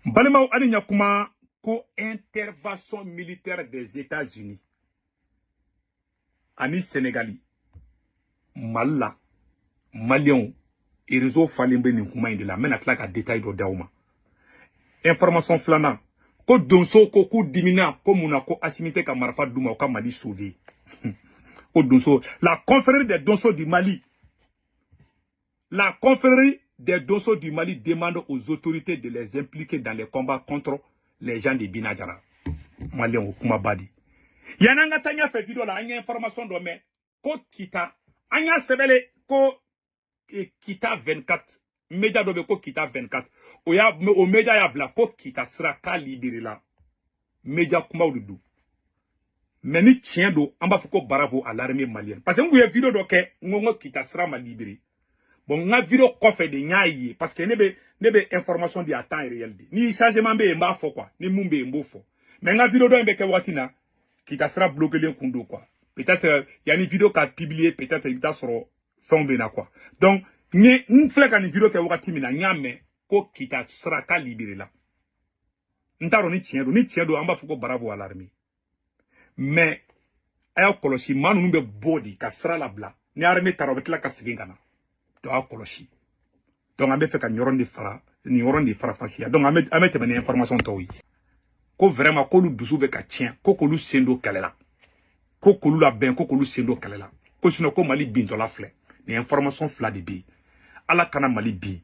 Balimaw, ani ɲakuma. Ko intervention militaire des États-Unis ani Sénégali Mali la, Maliyɛnw, réseau falen bɛ nin kuma in de la. N bɛna tila ka détail dɔ d'aw ma. Information filanan, ko donso ko k'u dimina ko mun na ko Assimi tɛ ka marifa d'u ma u ka Mali sauver. Ko donso, la confrérie des donso du Mali, la confrérie des donso du Mali demande aux autorités de les impliquer dans les combats contre les gens de Binajara. Maliyɛnw, o kuma ba di. Yanni an ka taa ɲɛfɛ vidéo la, an ye information dɔ mɛn ko Kita, an y'a sɛbɛnle ko Kita 24, média dɔ bɛ ko Kita 24, o y'a o média y'a bila ko Kita sira k'a libéré la. Média kumaw de don, mais ni tiɲɛ don, an b'a fɔ ko bravo à l'armée malienne, parce que n kun ye vidéo dɔ kɛ, n ko Kita sira ma libéré. Bon, n ka vidéo kɔfɛ de n y'a ye, parce que ne bɛ information di à temps réel de. Ni changement bɛ yen, n b'a fɔ quoi, ni mun bɛ yen, n b'o fɔ. Mais n ka vidéo dɔ in bɛ kɛ waati na, Kita sira bloqué kun don quoi. Peut-être yanni vidéo ka publier, peut-être i bɛ taa sɔrɔ fɛnw bɛ na quoi. Donc n ye n filɛ ka nin vidéo kɛ wagati min na, n y'a mɛn ko Kita sira k'a libéré la. N t'a dɔn ni tiɲɛ don. Ni tiɲɛ don, an b'a fɔ ko bravo à l'armée. Mais a y'a kɔlɔsi, maa ninnu bɛ bɔ de ka sira labila. Ni armée taara, u bɛ tila ka segin ka na. Donc a kɔlɔsi. Donc an bɛ fɛ ka nin yɔrɔ de fara, nin yɔrɔ de farafasiya. Donc an bɛ tɛmɛ ni information tɔw ye. Ko vraiment, k'olu dusu bɛ ka tiɲɛ, ko k'olu sen don kɛlɛ la, ko k'olu labɛn, ko k'olu sen don kɛlɛ la, ko sinon ko Mali bintɔla filɛ nin. Information fila de bɛ yen. Ala kana Mali bin.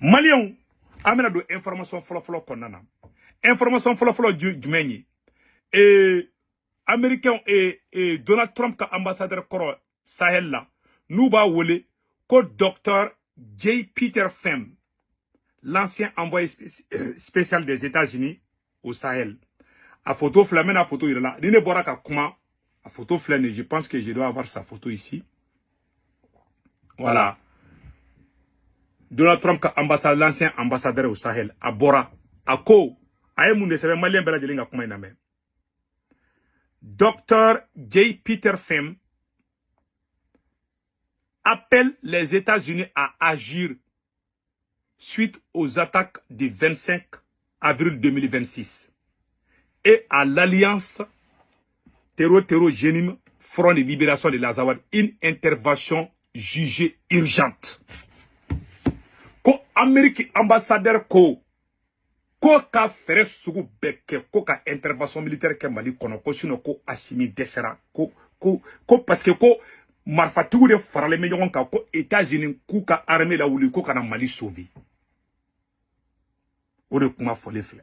Maliyɛnw, an bɛna don information fɔlɔfɔlɔ kɔnɔna na. Information fɔlɔfɔlɔ jumɛn ye? Américain Donald Trump ka ambassadeur kɔrɔ Sahel la, n'u b'a wele ko docteur J. Peter Pham, l'ancien envoyé spécial des États-Unis au Sahel. A photo filɛ, n bɛna photo yira la. Ni ne bɔra ka kuma, a photo filɛ nin. Je pense que je dois avoir sa photo ici. Voilà. Donald Trump ka ambassade, l'ancien ambassadeur au Sahel, a bɔra. A ko, a ye mun de sɛbɛn? Maliyɛn bɛɛ lajɛlen ka kuma in lamɛn. Dr J. Peter Pham appelle les États-Unis à agir suite aux attaques du 25 avril 2026 et à l'alliance Terro-Terro Génime Front de Libération de l'Azawad, une intervention jugée urgente. Ko Amérique ambassadeur ko ko ka fɛɛrɛ sugu bɛɛ kɛ ko ka intervention militaire kɛ Mali kɔnɔ, ko sinon ko Assimi dɛsɛra, ko parce que ko marifatigiw de faralen bɛ ɲɔgɔn kan, ko États-Unis k'u ka armée lawuli ko ka na Mali sauver. O de kuma fɔlen filɛ.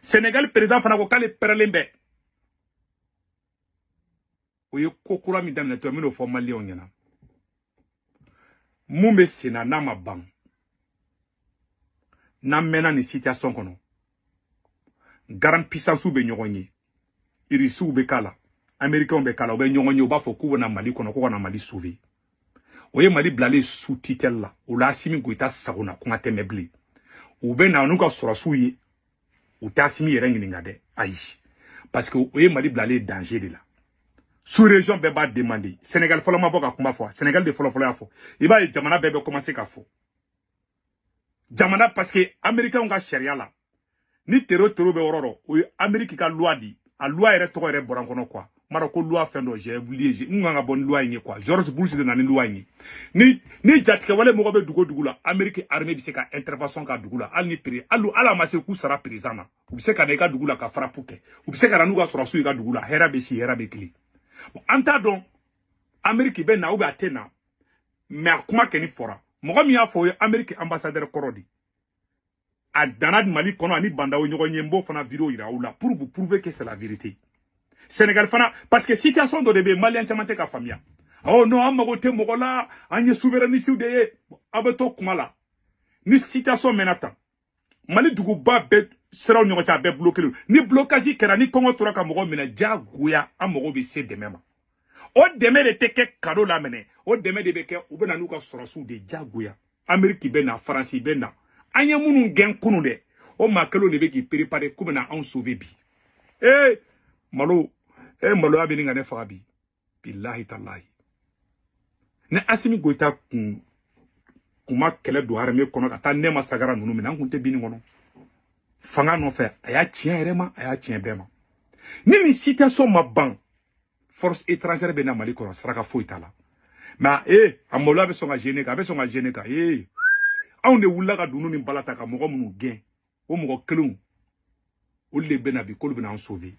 Sénégal président fana ko k'ale pɛrɛlen bɛ. O ye ko kura min daminɛ tɔ, n bɛn'o fɔ Maliyɛnw ɲɛna. Mun bɛ sen na n'a ma ban, n'an mɛnna nin situation kɔnɔ, grande puissance bɛ ɲɔgɔn ye, Irisiw bɛ k'a la, Américains bɛ k'a la, u bɛ ɲɔgɔn ye, u b'a fɔ k'u bɛna Mali kɔnɔ, ko ka na Mali sauver. O ye Mali bilalen sous tutelle la. O la, Assimi Goïta sagona kuma tɛ mɛn bilen. U bɛ na n'u ka sɔrɔsiw ye, u tɛ Assimi yɛrɛ ɲininka dɛ, ayi, parce que o ye Mali bilalen danger de la. Sous région bɛɛ b'a demander. Sénégal fɔlɔ ma bɔ ka kuma fɔ, Sénégal de fɔlɔ fɔlɔ y'a fɔ. I b'a ye, jamana bɛɛ bɛ commencer ka fɔ jamana, parce que Américains ka sariya la, ni terro terro bɛ yɔrɔ dɔ, o ye Amérique ka loi di. A loi yɛrɛ tɔgɔ yɛrɛ bɔra n kɔnɔ quoi, n b'a dɔn ko loi fɛn dɔ, j'ai oublié. N kan ka bɔ ni loi in ye quoi. George Bush de nana ni loi in ye. Ni jatigɛwale mɔgɔ bɛ dugu o dugu la, Amérique armée bɛ se ka intervention ka dugu la, hali ni prix, hali a ma se k'u sara président na, u bɛ se ka na i ka dugu la ka frappe kɛ, u bɛ se ka na n'u ka sɔrɔsiw i ka dugu la, hɛrɛ bɛ si, hɛrɛ bɛ tilen. Bon, an t'a dɔn Amérique bɛ na ou bien a tɛ na, mais a kuma kɛ ni fɔra. Mɔgɔ min y'a fɔ, o ye Amérique ambassadeur kɔrɔ de. A danna Mali kɔnɔ ani Bandaw ɲɔgɔn ye. N b'o fana vidéo yira aw la pour vous prouver que c'est la vérité. Sénégal fana, parce que situation dɔ de bɛ yen, Maliyɛn caman tɛ ka faamuya. Oh non, an mago tɛ mɔgɔ la, an ye souverainiste de ye. Aw bɛ to kuma la. Ni situation mɛnna tan, Mali duguba bɛɛ siraw ɲɔgɔn cɛ, a bɛɛ bloqué. Ni blocage kɛra, ni kɔngɔ tora ka mɔgɔ minɛ, diyagoya an mago bɛ se dɛmɛ ma. O dɛmɛ de tɛ kɛ cadeau la minɛ, o dɛmɛ de bɛ kɛ, u bɛ na n'u ka sɔrɔsiw de diyagoya. Amérique bɛ na, Faransi bɛ na. An ye minnu gɛn kunun dɛ, o maa kelenw de bɛ k'i préparer k'u bɛna anw sauver bi. Ee malo, ee maloya bɛ nin ka ne faga bi, bilahi talahi. Ni Assimi Goïta kun kun ma kɛlɛ don armée kɔnɔ ka taa Nɛma Sagara ninnu minɛ, an kun tɛ bin nin kɔnɔ. Fanga nɔfɛ, a y'a tiɲɛ yɛrɛ ma, a y'a tiɲɛ bɛɛ ma. Ni nin situation ma ban, force étrangère bɛ na Mali kɔnɔ, saraka foyi t'a la. Mais a maloya bɛ sɔn ka gêner kan, a bɛ sɔn ka gêner kan. Anw de wulila ka dunun ni bala ta ka mɔgɔ minnu gɛn, o mɔgɔ kelenw, olu de bɛ na bi k'olu bɛna an sauver.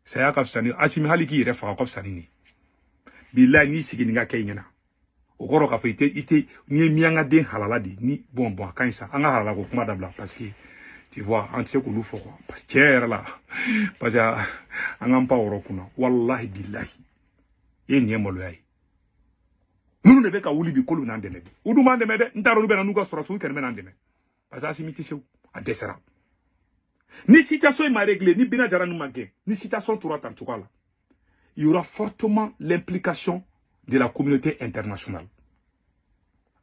Saya ka fisa ni Asimi, hali k'i yɛrɛ faga ka fisa ni nin. Bilayi, n'i sigi nin ka kɛ i ɲɛna, o kɔrɔ k'a fɔ i tɛ n'i ye miyankaden halala de ni. Bon, a ka ɲi sa, an ka halala ko kuma dabila, parce que tu vois, an tɛ se k'olu fɔ quoi, parce que tiɲɛ yɛrɛ la, parce que an k'an pan o yɔrɔ kunna. Walahi bilahi, e nin ye maloya ye. Minnu de bɛ ka wuli bi k'olu bɛn'an dɛmɛ bi, u dun b'an dɛmɛ dɛ. N t'a dɔn olu bɛ na n'u ka sɔrɔsiw kɛnɛ bɛ n'an dɛmɛ, parce que Asimi tɛ se, a dɛsɛra. Ni situation in ma réglé, ni Bina Jara ninnu ma gɛn, ni situation tora tan cogoya la, il y aura fortement l'implication de la communauté internationale.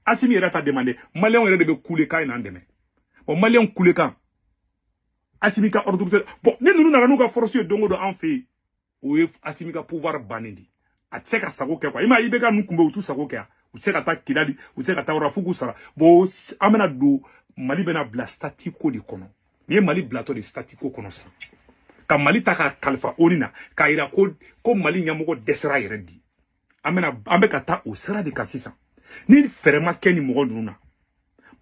Asimi yɛrɛ ta demandé, Maliyɛnw yɛrɛ de bɛ kule k'a ye n'an dɛmɛ. Bon, Maliyɛnw kule kan, Asimi ka ordre tɛ. Bon, ni ninnu nana n'u ka force ye don o don an fɛ yen, o ye Asimi ka pouvoir bannen de. A tɛ se ka sago kɛ quoi. I m'a ye, i bɛ ka ninnu kunbɛn, u t'u sago kɛ yan, u tɛ se ka taa Kidali, u tɛ se ka taa yɔrɔ f'u k'u sara. Bon, an bɛna don, Mali bɛna bila statu quo de kɔnɔ. N'i ye Mali bilatɔ de statu quo kɔnɔ sisan, ka Mali ta k'a kalifa ONU na, k'a yira ko Mali ɲɛmɔgɔ dɛsɛra yɛrɛ di, an bɛna, an bɛ ka taa o sira de kan sisan. Ni fɛɛrɛ ma kɛ ni mɔgɔ ninnu na,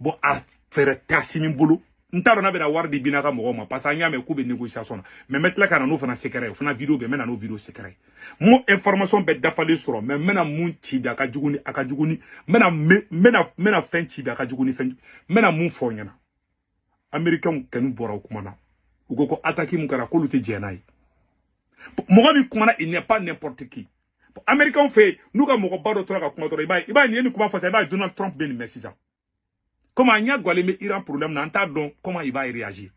bon, a fɛɛrɛ tɛ Asimi bolo. N t'a dɔn n'a bɛna wari di Bina ka mɔgɔw ma, parce que an y'a mɛn k'u bɛ négociation na. Mais n bɛ tila ka na n'o fana secret ye, o fana vidéo bɛ n bɛ na n'o vidéo secret ye. N ko information bɛɛ dafalen sɔrɔ, mais n bɛna mun ci bi, a ka jugu ni a ka jugu ni n bɛna fɛn ci bi, a ka jugu ni fɛn. N bɛna mun fɔ aw ɲɛna? Américains kɛnu bɔra o kuma na, u ko ko attaque mun kɛra, k'olu tɛ jɛn n'a ye. Mɔgɔ min kumana, il n'est pas n'importe qui. Américains fɛ yen, n'u ka mɔgɔba dɔ tora ka kuma dɔrɔn, i b'a ye nin ye nin kuma fɔ sisan, i b'a ye Donald Trump bɛ nin mɛn sisan. Comme an ɲɛ gwalen bɛ Iran problème na, an t'a dɔn comment il va réagir.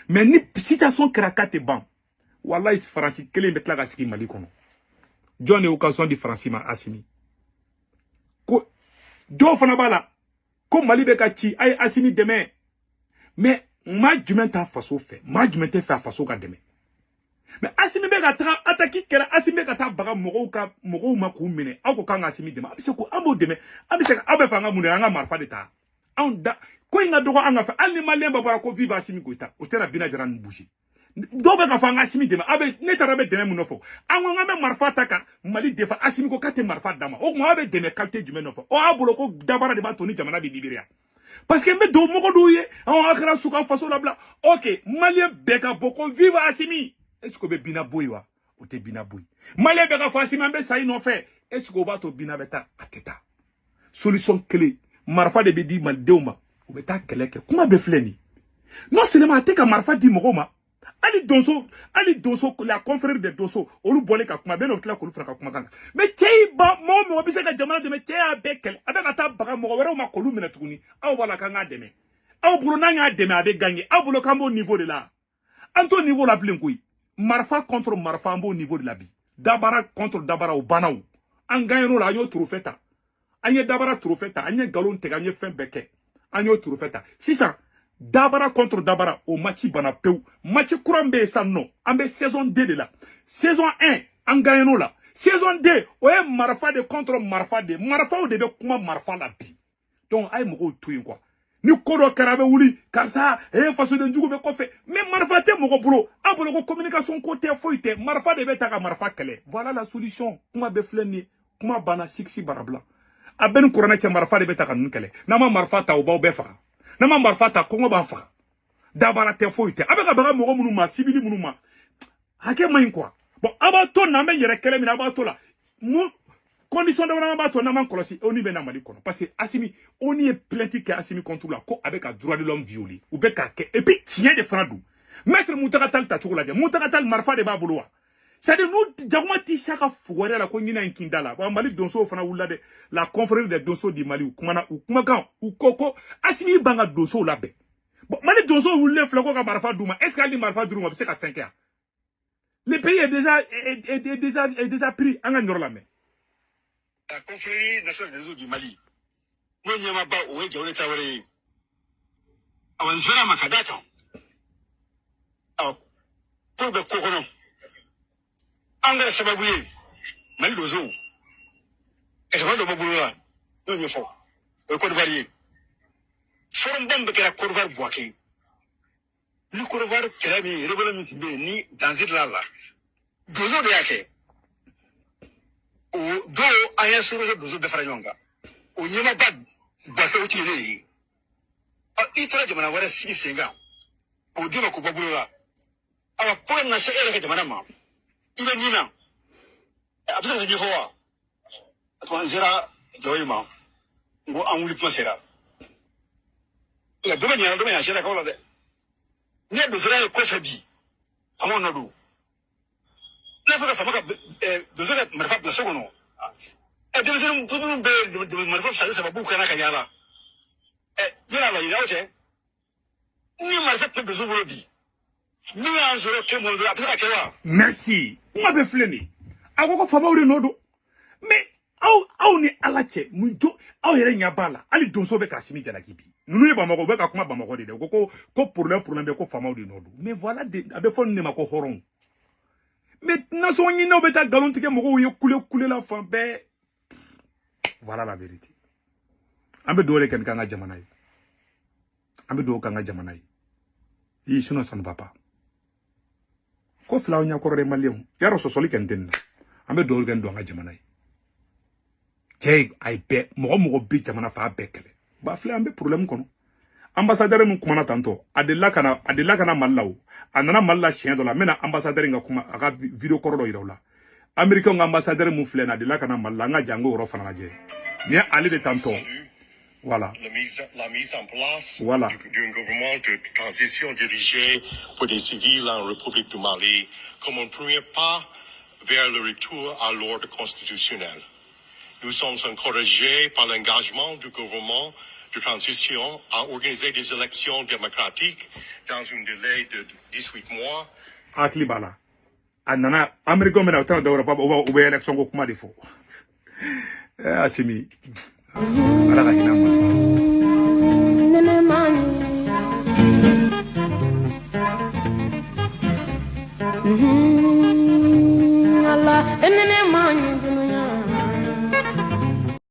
Mais ni situation kɛra k'a tɛ ban, walayi, Faransi kelen bɛ tila ka sigi Mali kɔnɔ. Jɔn de ye occasion di Faransi ma? Asimi. Ko dɔw fana b'a la ko Mali bɛ ka ci, a ye Asimi dɛmɛ. Mais maa jumɛn t'a faso fɛ? Maa jumɛn tɛ fɛ a faso ka dɛmɛ? Mais Asimi bɛ ka taga attaque kɛra, Asimi bɛ ka taa baga mɔgɔw ka mɔgɔw ma k'u minɛ. Aw ko k'an ka Asimi dɛmɛ, an bɛ se ko an b'o dɛmɛ, an bɛ se ka aw bɛ fɛ an ka mun de? An ka marifa de ta. Anw da ko in ka dɔgɔ an ka fɛ, hali ni Maliyɛn bɛɛ bɔra ko vive Asimi Goïta, o tɛna Bina Jara ninnu bouger. Dɔw bɛ ka fɔ an ka Asimi dɛmɛ, aw bɛ ne taara bɛ dɛmɛ mun nɔfɛ? An ko k'an bɛ marifa ta ka Mali defa, Asimi ko k'a tɛ marifa d'a ma. O tuma aw bɛ dɛmɛ qualité jumɛn nɔfɛ? O aw bolo ko dabara de b'a to ni jamana bɛ libéré. Parce que n bɛ don mɔgɔ dɔw ye, anw a kɛra su ka faso labila. Ok, Maliyɛn bɛɛ ka bɔ ko vive Asimi, est ce que o bɛ Bina bɔ yen wa? O tɛ Bina bɔ yen. Maliyɛn bɛɛ ka fɔ Asimi, an bɛ sa i nɔfɛ, est ce que o b'a to Bina bɛ taa? A tɛ taa. Solution kelen, marifa de bɛ di malidenw ma, u bɛ taa kɛlɛ kɛ. Kuma bɛɛ filɛ nin ye. Non seulement a tɛ ka marifa di mɔgɔw ma, hali donso, hali donso, la confrérie des donso, olu bɔlen ka kuma, bɛɛ n'o tila k'olu fana ka kumakan kan. Mais cɛ y'i ban, mɔgɔ o mɔgɔ bɛ se ka jamana dɛmɛ, cɛ y'a bɛɛ kɛlɛ, a bɛ ka taa baga mɔgɔ wɛrɛw ma k'olu minɛ tuguni. Aw b'a la k'an k'a dɛmɛ, aw bolo n'an y'a dɛmɛ a bɛ gagner. Aw bolo k'an b'o niveau de la, an t'o niveau la bilen koyi. Marifa contre marifa, an b'o niveau de la bi. Dabara contre dabara, o banna. O an gagné o la, an y'o trophée ta, an ye dabara trophée ta, an ye nkalon tigɛ, an ye fɛn bɛɛ kɛ, an y'o trophée ta. Sisan dabara contre dabara, o match banna pewu. Match kura min bɛ yen sisan nɔ, an bɛ saison 2 de la. Saison 1, an gagné o la. Saison 2, o ye marifa de contre marifa de, marifaw de bɛ kuma marifa la bi. Donc a ye mɔgɔw to yen quoi. Ni ko dɔ kɛra, a bɛ wuli, karisa fasoden jugu bɛ kɔfɛ. Mais marifa tɛ mɔgɔ bolo, aw bolo ko communication ko tɛ, foyi tɛ. Marifa de bɛ ta ka marifa kɛlɛ, voilà la solution. Kuma bɛɛ filɛ nin ye, kuma banna, siksi barabila. A bɛɛ ni kuranɛ cɛ, marifa de bɛ ta ka ninnu kɛlɛ. N'an ma marifa ta, o b'aw bɛɛ faga. N'an ma marifa ta, kɔngɔ b'an faga. Dabara tɛ, foyi tɛ. A bɛ ka baga mɔgɔ minnu ma, civil minnu ma, hakɛ man ɲi quoi. Bon, a b'a to n'an bɛ yɛrɛ kɛlɛ min na, a b'a to la mun condition dama b'a to n'an m'an kɔlɔsi, ONU bɛ na Mali kɔnɔ, parce que Asimi, ONU ye plainte kɛ Asimi contre la ko a bɛ ka droit de l'homme violer. U bɛ k'a kɛ, et puis tiɲɛ de fana don. Maître Mountaga Tall tacogo lajɛ, Mountaga Tall marifa de b'a bolo wa? C'est à dire n'u jakuma ti sa ka fugariya la ko ɲinɛ in kin da la. Wa Mali donsow fana wulila dɛ. La confrérie des donsow du Mali, u kumana, u kumakan, u ko ko Asimi ban ka donsow labɛn. Bon, Mali donsow wulilen filɛ ko ka marifa d'u ma. Est ce que hali ni marifa d'u ma, u bɛ se ka fɛn kɛ yan? Le pays est déjà pris. An ka nin yɔrɔ lamɛn. La confrérie nationale des donsos du Mali, n'o ɲɛmaaba o ye Jawole Tarawele ye, awa, n sera ma ka d'a kan, awɔ, ko bɛ ko kɔnɔ, an kɛra sababu ye Mali donsow ka jamana dɔ bɔ bolo la, n'o ɲɛfɔ, o ye Côte d'Ivoire ye. Forum ba min bɛ kɛra Côte d'Ivoire Bouaké, ni Côte d'Ivoire kɛlɛ min, rébellion min tun bɛ yen ni danger de la, donso de y'a kɛ. O don an ye soro donso bɛɛ fara ɲɔgɔn kan, o ɲɛmaaba Bouaké, o tun ye ne de ye. Ɔ, i taara jamana wɛrɛ sigi sen kan k'o d'i ma k'o bɔ bolo la, awa, fo ka na se e yɛrɛ ka jamana ma, i bɛ nin na, a bɛ se ka ɲɛfɔ wa? A tuma n sera Jawo ma, n ko an wuli kuma sera, nka dɔ bɛ ɲana, dɔ bɛ ɲa sera kaw la dɛ. N'i ye donsoya ye kɔfɛ bi, faamaw nɔ don. N'a fɔra faama ka donso ka marifa bila so kɔnɔ, ɛ, denmisɛnnin fitininw bɛ marifa fila saba b'u kana ka yaala, ɛ, yala laɲini aw cɛ ni marifa tɛ donso bolo bi, min y'an sɔrɔ kɛ mɔnzɔn, a bɛ se ka kɛ wa? Merci. Kuma bɛ filɛ nin ye, a ko ko faamaw de nɔ don, mais aw ni Ala cɛ, mun jo aw yɛrɛ ɲɛ b'a la? Hali donso bɛ k'Asimi jalaki bi. Ninnu ye Bamakɔ, u bɛ ka kuma Bamakɔ de dɛ. U ko problème bɛ, ko faamaw de nɔ don. Mais voilà de, a bɛ fɔ nin de ma ko hɔrɔnw. Mais nasɔngɔ ɲininaw bɛ taa nkalon tigɛ mɔgɔw ye kule kule la fan bɛɛ. Voilà la vérité. An bɛ dugawu de kɛ nin k'an ka jamana ye, an bɛ dugawu k'an ka jamana ye. I sinon ça ne va pas. Ko filaw ɲɛkɔrɔ dɛ, maliyɛnw, yarɔ sɔsɔli kɛ nin tɛ nin na. An bɛ dugawu kɛ nin don an ka jamana ye. Cɛ, a ye bɛɛ, mɔgɔ mɔgɔ bɛ jamana fɛ, a bɛɛ kɛlɛ ba filɛ, an bɛ problème kɔnɔ. Ambassadeur min kumana tantɔ, a delila ka na Mali la o. A nana Mali la siɲɛ dɔ la. N bɛna ambassadeur in ka kuma, a ka vidéo kɔrɔ dɔ yira u la. Américain ka ambassadeur mun filɛ nin, a delila ka na Mali la. An ka jan, an k'o yɔrɔ fana lajɛ. Nin ye ale de tantɔ. Voilà. La mise en place Voilà. d'un gouvernement de transition dirigé par des civils en République du Mali comme un premier pas vers le retour à l'ordre constitutionnel. Nous sommes encouragés par l'engagement du gouvernement de transition à organiser des élections démocratiques dans un délai de 18 mois. Hakili b'a la, a nana américain bɛna, u tɛna dɔwɛrɛ fɔ, u bɛ élection ko kuma de fɔ. Eh, Asimi, Ala ka hinɛ a ma. Nene mani.